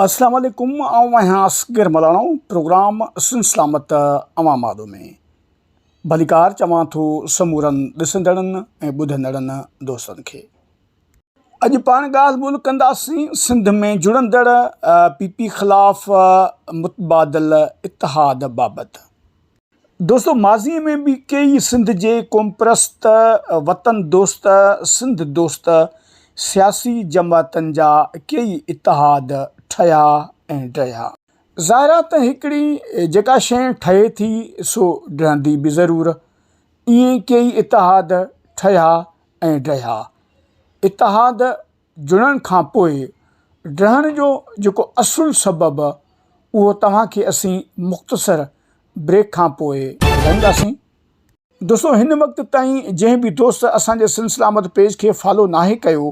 اسلام عليڪم آئون آهيان اصغر ملاڻو پروگرام سنڌ سلامت عوام آڏو ۾ ڀليڪار چوان ٿو سمورن ڏسندڙن ۽ ٻڌندڙن دوستن کي اڄ پاڻ ڳالهه ٻولهه ڪنداسين سنڌ ۾ جڙندڙ پي پي خلاف متبادل اتحاد بابت دوستو ماضي ۾ به ڪيئي سنڌ جي قومپرست، وطن دوست، سنڌ دوست سياسي جماعتن جا ڪيئي اتحاد ٺهيا ۽ ڊهيا. ظاهر آ ته هڪڙي جيڪا شيء ٺهي ٿي سو ڊهندي به ضرور. ائين ڪيئي اتحاد ٺهيا ۽ ڊهيا. اتحاد جڙڻ کان پوء ڊهڻ جو جيڪو اصل سبب اهو توهان کي اسين مختصر بريڪ کان پوء ٻڌائينداسين. دوستو هن وقت تائين جنهن به دوست اسان جي سنڌ سلامت پيج کي فالو ناهي ڪيو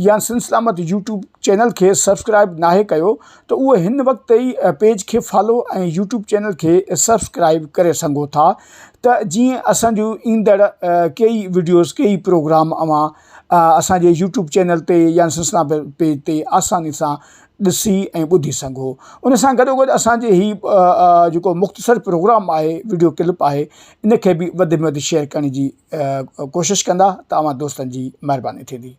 يا سنڌ سلامت يوٽيوب چينل کي سبسڪرائب ناهي ڪيو ته اهو هن وقت ئي پيج کي فالو ۽ يوٽيوب چينل کي سبسڪرائب ڪري سگهو ٿا ته جيئن اسان جون ايندڙ ڪيئي وڊيوز ڪيئي پروگرام اوهان اسان جي يوٽيوب چينل تي يا سلسله پيج تي آساني سان ڏسي ۽ ٻڌي سگهو ان سان گڏو گڏ اسان جي هي جيڪو مختصر پروگرام آهي وڊيو ڪلپ آهي ان کي به وڌ ۾ وڌ شيئر ڪرڻ جي ڪوشش ڪندا ته اوهان دوستن جي مهرباني ٿيندي.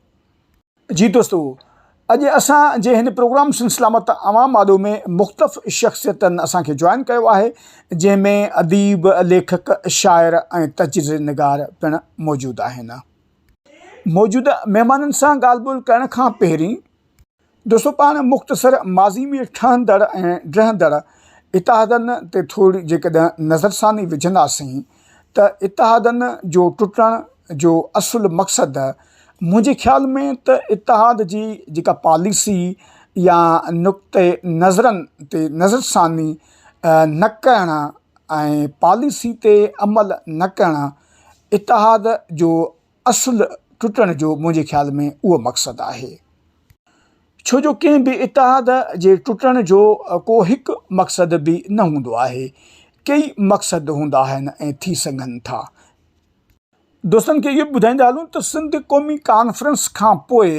جي دوستو اڄ اسان جي هن پروگرام سلسلامت عوام آڏو ۾ مختلف شخصيتن اسان کي جوائن ڪيو آهي جنهن ۾ اديب ليکڪ شاعر ۽ تجزيه نگار پڻ موجود آهن. موجوده مهمانن سان ڳالهه ٻولهه ڪرڻ کان پهرين دوستو پاڻ مختصر ماضي ۾ ٺهندڙ ۽ ڊهندڙ اتحادن تي ٿوري جيڪڏهن نظرثاني وجهنداسين ته اتحادن جو ٽٽڻ جو اصل مقصد منهنجي خيال ۾ ته اتحاد جي جيڪا پاليسي يا نقطه نظرن تي نظرثاني نه ڪرڻ ۽ پاليسي تي عمل نه ڪرڻ اتحاد جو اصل ٽٽڻ جو منهنجي خيال ۾ اهو مقصد آهي. ڇو جو ڪنهن به اتحاد جي ٽٽڻ جو ڪو هڪ مقصد به نه هوندو آهي، ڪيئي مقصد هوندا آهن ۽ ٿي سگهن ٿا. دوستن کي اهو به ٻڌائيندا هلون ته سنڌ قومي ڪانفرنس کان پوء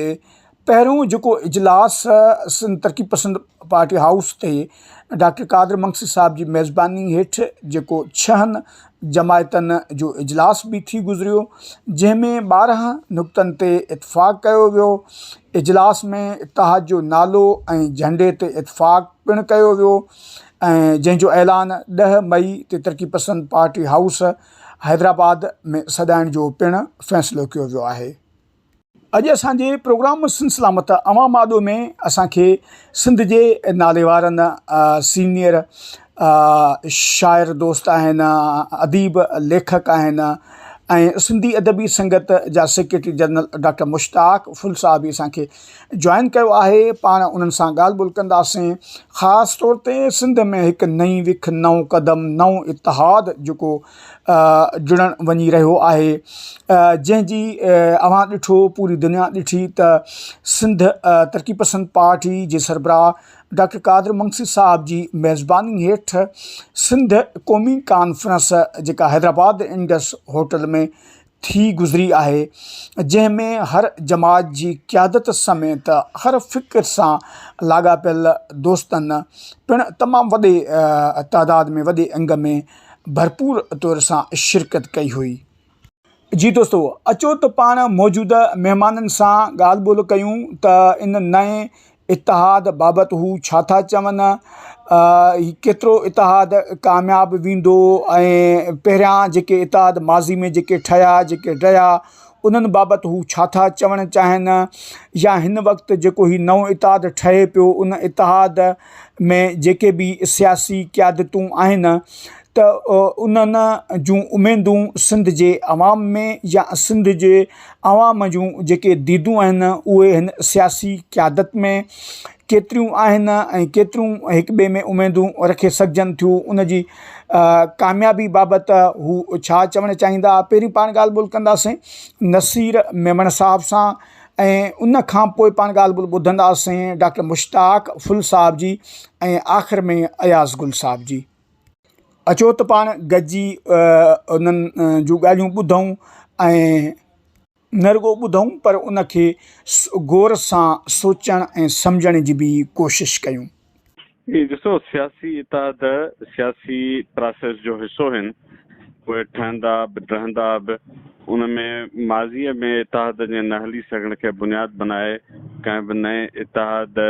پهريون جيڪو اجلاس سنڌ ترقي پسند پارٽي هائوس تي ڊاڪٽر قادر منگسي صاحب جي ميزباني هيٺ جيڪو ڇهن جماعتن جو اجلاس به ٿي گذريو جنهن ۾ 12 نقطن تي اتفاق ڪيو ويو اجلاس ۾ اتحاد جو نالو ۽ جهنڊي تي اتفاق پڻ ڪيو ويو ۽ جنهن جو اعلان 10 مئي تي ترقي پسند پارٽي هائوس حيدرآباد ۾ سڏائڻ جو پڻ فيصلو ڪيو ويو آهي. اڄ اسان جي پروگرام سنڌ سلامت عوام آڏو ۾ اسان کي سنڌ جي ناليوارن سينئر شاعر دوست آهن اديب ليکڪ آهن ۽ سنڌي ادبي سنگت جا secretary general doctor Mushtaq Phul صاحب به اسان کي جوائن ڪيو آهي پاڻ انهن سان ڳالهه ٻولهه ڪنداسين خاص طور تي سنڌ ۾ هڪ نئين وک نئون قدم نئون اتحاد جيڪو جڙڻ وڃي رهيو آهي جنهن جي اوهان ڏٺو پوري دنيا ڏٺي ته سنڌ ترقي پسند پارٽي جي سربراهه ڊاڪٽر قادر منگسي صاحب جي ميزباني هيٺ سنڌ قومي ڪانفرنس جيڪا حيدرآباد انڊس هوٽل ۾ ٿي گذري آهي جنهن ۾ هر جماعت جي قيادت سميت هر فڪر سان لاڳاپيل دوستن پڻ تمام وڏي تعداد ۾ وڏي انگ ۾ ڀرپور طور سان شرڪت ڪئي هئي. جي دوستو اچو ته پاڻ موجوده مهمانن سان ڳالهه ٻولهه ڪيون ته ان نئين اتحاد بابت هو ڇا ٿا چون، هي ڪيترو اتحاد ڪامياب ويندو ۽ پهريان جيڪي اتحاد ماضي ۾ جيڪي ٺهيا جيڪي ڊهيا انهن بابت هو ڇا ٿا چوڻ چاهين يا هن وقت جيڪو هي نئون اتحاد ٺهي پيو ان اتحاد ۾ جيڪي به سياسي قيادتون آهن ته انهن جون اميدون سنڌ جي عوام ۾ يا سنڌ جي عوام جون جيڪي ديدون آهن اهي هن سياسي قيادت ۾ ڪيتريون آهن ۽ ڪيتريون هڪ ٻئي ۾ اميدون رکي سگهجن ٿيون ان جي ڪاميابي بابت هو ڇا چوڻ چاهيندا پهرين پاڻ ڳالهه ٻولهه ڪنداسين نصير ميمڻ صاحب سان ۽ ان کان پوء پاڻ ڳالهه ٻولهه ٻڌنداسين ڊاڪٽر مشتاق ڦل صاحب جي ۽ آخر ۾ اياز گل صاحب جي. اچو ته پاڻ گڏجي انهن جون ڳالهيون ٻڌون ۽ نه رڳو ٻڌون پر ان کي غور سان سوچڻ ۽ سمجهڻ جي به ڪوشش ڪيون. هي ڏسو سياسي اتحاد سياسي پراسيس جو حصو هن، اهي ٺهندا به ڊهندا به، ان ۾ ماضيء ۾ اتحاد جي نه هلي سگهڻ کي بنياد بنائي ڪنهن به نئين اتحاد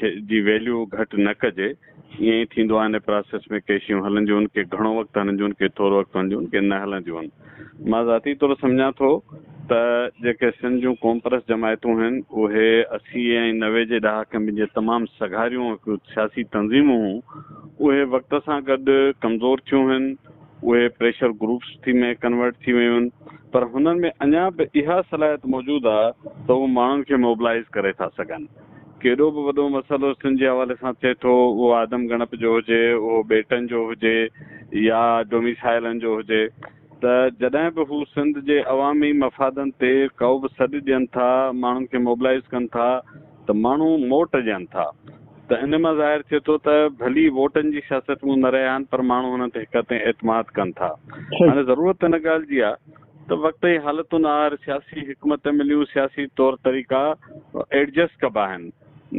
کي جي ويليو گهٽ نه ڪجي، ائين ئي ٿيندو آهي ان پراسيس ۾ ڪي شيون هلنديون ڪي گهڻو وقت هلنديون ڪي ٿورو وقت هلنديون ڪي نه هلنديون. مان ذاتي طور سمجهان ٿو ته جيڪي سنڌ جون قومپرست جماعتون هن اهي 80 ۽ 90 جي ڏهاڪن ۾ جي تمام سگهاريون هڪ سياسي تنظيمون هون اهي وقت سان گڏ ڪمزور ٿيون هن اهي پريشر گروپس ٿي ۾ ڪنورٽ ٿي ويون هن پر هنن ۾ اڃا به اها صلاحيت موجود آ ته هو ماڻهن کي موبلائيز ڪري ٿا سگهن. ڪيڏو به وڏو مسئلو سنڌ جي حوالي سان ٿئي ٿو اهو آدم ڳڻپ جو هجي، اهو ٻيٽن جو هجي يا ڊوميسائلن جو هجي ته جڏهن به هو سنڌ جي عوامي مفادن تي ڪو به سڏ ڏين ٿا، ماڻهن کي موبلائيز ڪن ٿا ته ماڻهو موٽ ڏين ٿا ته ان مان ظاهر ٿئي ٿو ته ڀلي ووٽن جي سياست ۾ نه رهيا آهن پر ماڻهو هنن تي هڪ تائين اعتماد ڪن ٿا. هاڻي ضرورت ان ڳالهه جي آهي ته وقت ۽ حالتن آهر سياسي حڪمت عمليون، سياسي طور طريقا ايڊجسٽ ڪبا آهن.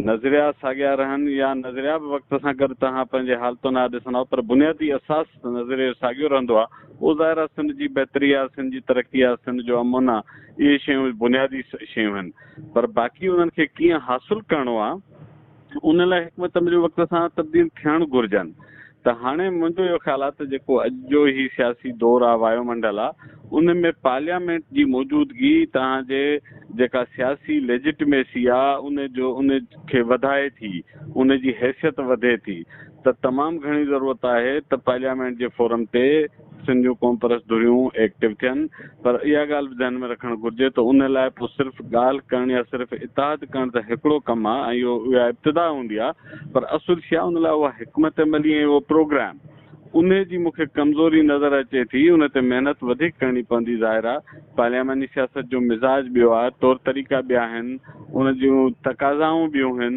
نظريا ساڳيا رهن يا نظريا به وقت سان گڏ توهان پنهنجي حالتن آهر ڏسندا پر بنيادي اساس ته نظريي جو ساڳيو رهندو آهي. اهو ظاهر آهي سنڌ جي بهتري آهي، سنڌ جي ترقي آهي، سنڌ جو امن آهي، اهي شيون بنيادي شيون آهن پر باقي انهن کي ڪيئن حاصل ڪرڻو آهي، ان لاء حڪمت عمليون وقت سان تبديل ٿيڻ گهرجن ته هاڻي منهنجو اهو خيال آهي ته جيڪو اڄ جو هي سياسي دور آهي وايو منڊل آهي ان ۾ پارليامينٽ جي موجودگي توهان جي جيڪا سياسي ليجٽميسي آهي ان جو ان کي وڌائي ٿي ان جي حيثيت وڌي ٿي ته تمام گهڻي ضرورت آهي ته پارليامينٽ جي فورم تي سنڌ جون قومپرست ڌريون ايڪٽو ٿين پر اها ڳالهه به ذهن ۾ رکڻ گهرجي ته ان لاء پوء صرف ڳالهه ڪرڻ يا صرف اتحاد ڪرڻ ته هڪڙو ڪم آهي ۽ اهو اها ابتدا هوندي آهي پر اصل شيء آهي ان لاء اها حڪمت عملي ۽ اهو پروگرام انهي جي مون کي ڪمزوري نظر اچي ٿي ان تي محنت وڌيڪ ڪرڻي پوندي ظاهر آهي پارلياماني سياست جو مزاج ٻيو آهي طور طريقا ٻيا آهن ان جون تقاضائون ٻيون هن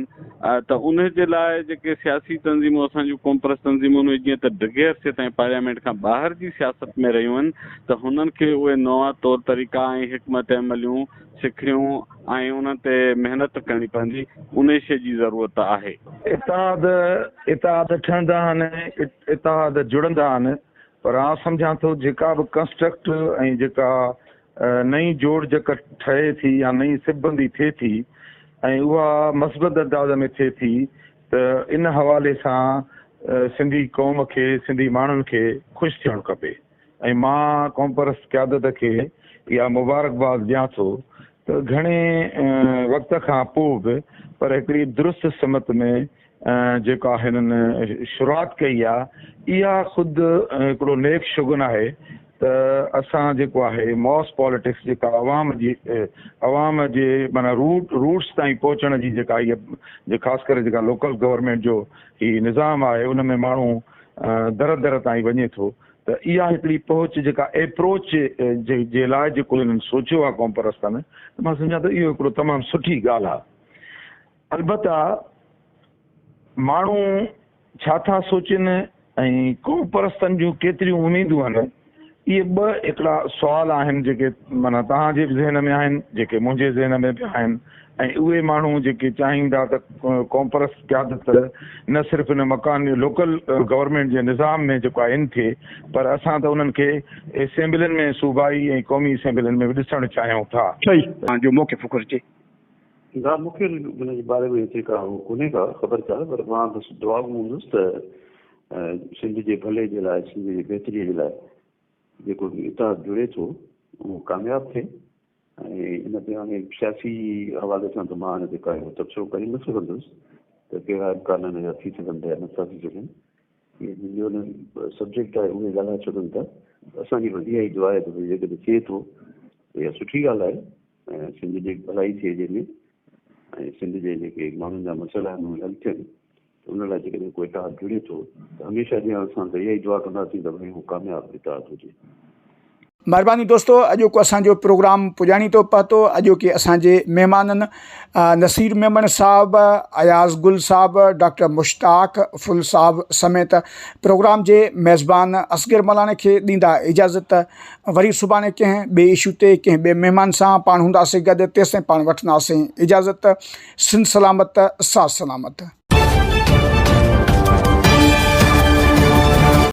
ته ان جي لاء جيڪي سياسي تنظيمون اسان جون قومپرست تنظيمون اهي جيئن ته ڊگهي عرصي تائين پارليامينٽ کان ٻاهر جي سياست ۾ رهيون آهن ته هنن کي اهي نوان طور طريقا ۽ حڪمت عمليون سکڻيون ۽ انهن تي محنت ڪرڻي پوندي انهي شيء جي ضرورت آهي. اتحاد اتحاد ٺهندا آهن اتحاد جڙندا آهن پر آئون سمجهان ٿو جيڪا به ڪنسٽرڪٽ ۽ جيڪا نئين جوڙجڪ ٺهي ٿي يا نئين صفبندي ٿئي ٿي ۽ اها مثبت انداز ۾ ٿئي ٿي ته ان حوالي سان سنڌي قوم کي سنڌي ماڻهن کي خوش ٿيڻ کپي ۽ مان قومپرست قيادت کي اها مبارڪباد ڏيان ٿو ته گهڻي وقت کان پوء به پر هڪڙي درست سمت ۾ جيڪا هنن شروعات ڪئي آهي اها خود هڪڙو نيڪ شگن آهي ته اسان جيڪو آهي ماس پاليٽڪس جيڪا عوام جي عوام جي معنيٰ روٽ روٽس تائين پهچڻ جي جيڪا هي خاص ڪري جيڪا لوڪل گورنمينٽ جو هي نظام آهي ان ۾ ماڻهو در در تائين وڃي ٿو ته اها هڪڙي پهچ جيڪا ايپروچ جي لاء جيڪو هنن سوچيو آهي قوم پرستن ته مان سمجهان ٿو اهو هڪڙو تمام سٺي ڳالهه آهي البته ماڻهو ڇا ٿا سوچين ۽ قوم پرستن جون ڪيتريون اميدون آهن، اهي ٻه هڪڙا سوال آهن جيڪي معنيٰ توهان جي به ذهن ۾ آهن، جيڪي منهنجي ذهن ۾ به آهن ۽ اهي ماڻهو جيڪي چاهيندا ته قوم پرست قيادت نه صرف ان مڪاني لوڪل گورنمينٽ جي نظام ۾ جيڪو آهي ان ٿئي پر اسان ته انهن کي اسيمبلين ۾ صوبائي ۽ قومي اسيمبلين ۾ به ڏسڻ چاهيون ٿا. صحيح جو موقف گهرجي. ڀاء مون کي ان جي باري ۾ ايتري ڪا هو ڪونهي ڪا خبر چار پر مان بس دعاگو هوندس ته سنڌ جي ڀلي جي لاء سنڌ جي بهتري جي لاء جيڪو به اتحاد جڙي ٿو اهو ڪامياب ٿئي ۽ ان تي هاڻي سياسي حوالي سان ته مان ان تي ڪا تبصرو ڪري نه سگهندس ته ڪهڙا امڪان ان جا ٿي سگهن ٿا يا نٿا ٿي سگهن اهي جن جو سبجيڪٽ آهي اهي ڳالهائي سگهن ٿا اسان جي بس اها ئي دعا آهي ته جيڪڏهن ٿئي ٿو ته اها سٺي ڳالهه آهي ۽ سنڌ جي ڀلائي ٿئي جنهن ۾ ۽ سنڌ جي جيڪي ماڻهن جا مسئلا آهن اهي حل ٿين ته ان لاء جيڪڏهن ڪو اتحاد جڙي ٿو ته هميشه جيان اسان ته اها ئي دعا ڪنداسين ته ڀئي هو ڪامياب اتحاد هجي. مھرباني دوستو اڄوڪو اسان جو پروگرام پڄاڻي تو پهتو اڄوڪي اسان جي مھمانن نصير ميمڻ صاحب اياز گل صاحب ڊاڪٽر مشتاق ڦل صاحب سميت پروگرام جي ميزبان اصغر ملاڻي کي ڏيندا اجازت وري سڀاڻي ڪنهن ٻئي اشو تي ڪنهن ٻئي مهمان سان پاڻ هونداسين گڏ تيستائين پاڻ وٺنداسين اجازت سنڌ سلامت ساٿ سلامت.